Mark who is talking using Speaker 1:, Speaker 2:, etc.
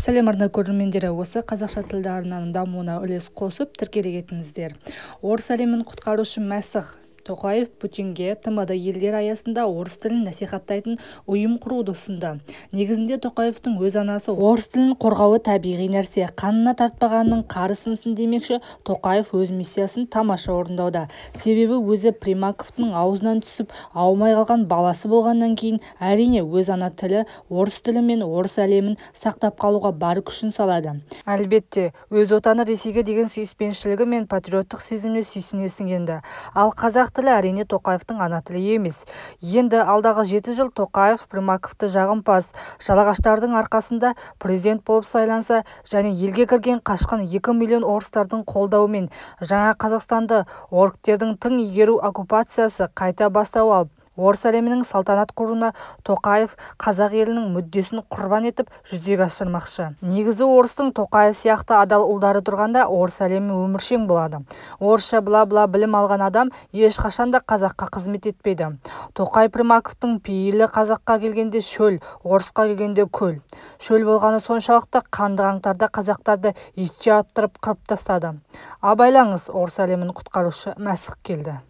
Speaker 1: Сәлем, арна көрермендері! Осы қазақша тілді арнаның дамуына үлес қосып, тіркеле кетіңіздер. Орыс әлемін құтқарушы мәсіх Тоқаев Путинге ТМД елдері аясында орыс тілін насихаттайтын ұйым құруды ұсынды. Негізінде Тоқаевтың өз анасы орыс тілін қорғауы табиғи нәрсе. Қанына тартпағанның қары сынсын демекші, Тоқаев өз миссиясын тамаша орындауда. Себебі өзі Примаковтың аузынан түсіп, аумай қалған баласы болғаннан кейін, әрине, өз ана тілі, орыс тілі мен орыс әлемін сақтап қалуға бар күшін салады. Әлбетте, өз отаны Ресейге деген сүйіспеншілігі мен патриоттық сезіміне сүйсінесің енді. Ал қазақ тілі, әрине, Тоқаевтың ана тілі емес. Енді алдағы 7 жыл Тоқаев Примаковты жағымпаз жалағаштардың арқасында президент болып сайланса және елге кірген қашқын 2 миллион орыстардың қолдауымен жаңа Қазақстанды орктердің тың игеру оккупациясы қайта бастау алып, орыс әлемінің салтанат құруына Тоқаев қазақ елінің мүддесін құрбан етіп жүзеге асырмақшы. Негізі, орыстың Тоқаев сияқты адал ұлдары тұрғанда, орыс әлемі өміршең болады. Орысша бла-бла білім алған адам ешқашан да қазаққа қызмет етпейді. Тоқай Примаковтың пейілі қазаққа келгенде шөл, орысқа келгенде көл. Шөл болғаны соншалықты, қанды қаңтарда қазақтарды итше аттырып қырып тастады. Абайлаңыз, орыс әлемін құтқарушы мәсіх келді.